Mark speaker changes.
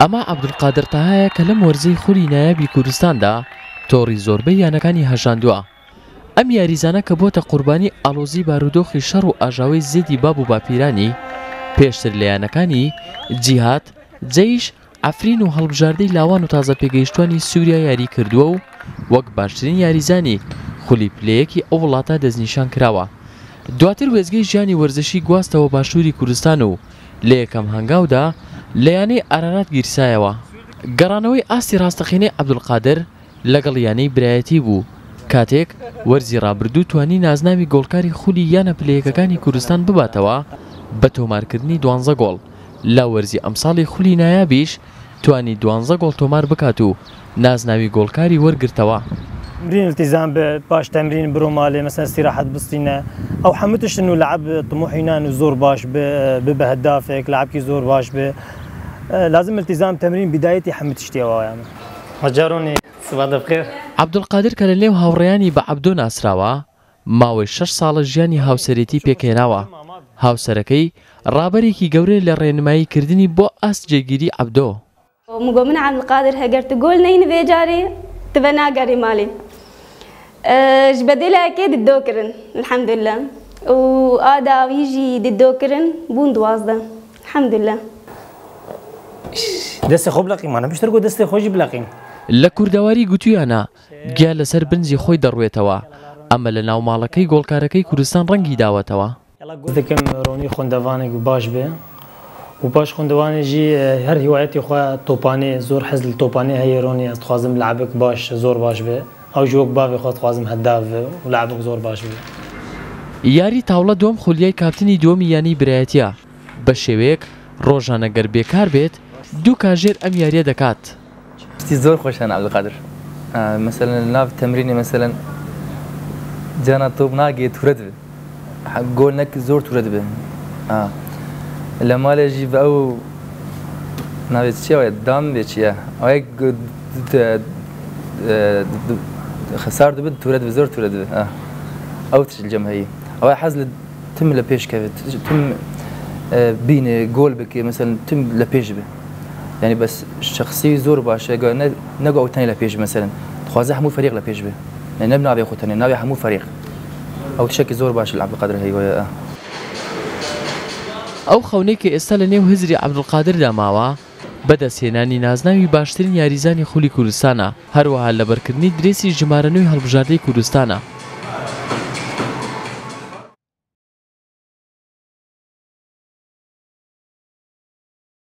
Speaker 1: ئەمە عەبدولقادر تەهایە کە لەم وەرزەی خولی نایابی کوردستاندا تۆڕی زۆربەی یانەکانی هەژاندووە. ئەم یاریزانە کە بۆتە قوربانی ئاڵۆزی بارودۆخی شەڕ و ئاژاوەی زێدی باب و باپیرانی، پێشتر لە یانەکانی، جیهاد، جەیش، عەفرین و هەڵبژاردەی لاوان و تازەپێگەیشتوانی سوریا یاری کردووە و وەک باشترین یاریزانی خولی پلەیەکی ئەو وڵاتە دەستنیشان کراوە. دواتر وێستگەی ژیانی وەرزشی گواستەوە باشووری کوردستان و لە یەکەم هەنگاودا لە یانەی ئارارات گیرسایەوە. گەڕانەوەی ئاستی ڕاستەقینەی عەبدولقادر لەگەڵ یانەی برایەتی بوو، کاتێک وەرزی ڕابردوو توانی نازناوی گۆڵکاری خولی یانە پلەیەکەکانی کوردستان بباتەوە بە تۆمارکردنی دوانزە گۆڵ، لە وەرزی ئەمساڵی خولی نایابیش توانی دوانزە گۆڵ تۆمار بکات و نازناوی گۆڵکاری وەرگرتەوە.
Speaker 2: تمرین التزام بە پاش تمرین برۆ مالێ مەسەن استراحەت بستینە ئەو حەموو تشتن و لعب طموحی نان و زۆر باش ببە هەدافێک لعبکی زۆر باش بێ لازم التزام تمرین بدایەتی حەموو تشتی ئەوە هەجارۆنی سبات بخێر.
Speaker 1: عەبدولقادر کە لە نێو هاوڕێیانی بە عەبدۆ ناسراوە، ماوەی شەش ساڵە ژیانی هاوسەرێتی پێکهێناوە، هاوسەرەکەی ڕابەرێکی گەورەیە لە ڕێنمایی کردنی بۆ ئاست جێگیری عەبدۆ.
Speaker 3: مگۆ من عەبدولقادر هەگەر تو گۆل نەینی ڤێ جارێ تو ڤەناگەڕی مالێ ژ بەدێلایەکێ ددۆ کرن الحمدللە و ئا داوی ژی ددۆ کرن بوون 12 الحمدللە.
Speaker 2: دەستێ خۆ بلەقین مانە پشتر گۆ دەستێ خۆشی بلەقین.
Speaker 1: لە کوردەواری گوتویانە گیا لەسەر بنجی خۆی دەڕوێتەوە، ئەمە لە ناو ماڵەکەی گۆڵکارەکەی کوردستان ڕەنگی داوەتەوە.
Speaker 2: دەکەم ڕۆنی خوندەڤانێک باش بێ و پاش خوندەوانێ ژی هەر هیوایەتی خۆ تۆپانێ زۆر حەز لە تۆپانێ هەیە ڕۆنی ئەز دخوازم لعبک باش زۆر باش بێ ئەو ژی وەک باڤێ خۆ دخوازم هەداف بێ و لعبک زۆر باش بێ.
Speaker 1: یاری تاوڵە دووەم خولیای کاپتنی دووەمی یانەی برایەتیە، بە شێوەیەک ڕۆژانە گەر بێکار بێت دوو کاژێر ئەم یاریە دەکات.
Speaker 4: شتی زۆر خۆش هەن عەبدولقادر مەسەلەن لە ناو تەمرینی مەسەلەن جانا تۆپ ناگێ تورە دبێ گۆل نەک زۆر تورە دبێ لە مالێ ژی بە ئەو ناوێت چیە دام بێ چیە ئەوەیە خسار دبێت تورە دبێ زۆر تورە دبێ ئەو تشت جەم هەیە ئەوە حەز لە تم لە پێش کەوێت تم بینێ گۆل بکێ مەسەلەن تم لە پێش بێ یعنی بەس شخصی زۆر باشە گە نەگو ئەو تەنێ لە پێش مەسەلەن دخوازە هەموو فەریق لە پێش بێ یعنی نەب ناوێ خۆ تەنێ ناوێ هەموو فەریق ئەو تشەکی زۆر باشە لە عەبدولقادر هەی وایە.
Speaker 1: ئەو خەونەی کە ئێستا لە نێو هزری عەبدولقادردا ماوە، بەدەستهێنانی نازناوی باشترین یاریزانی خولی کوردستانە، هەروەها لەبەرکردنی درێسی ژمارە نۆی هەڵبژاردەی کوردستانە.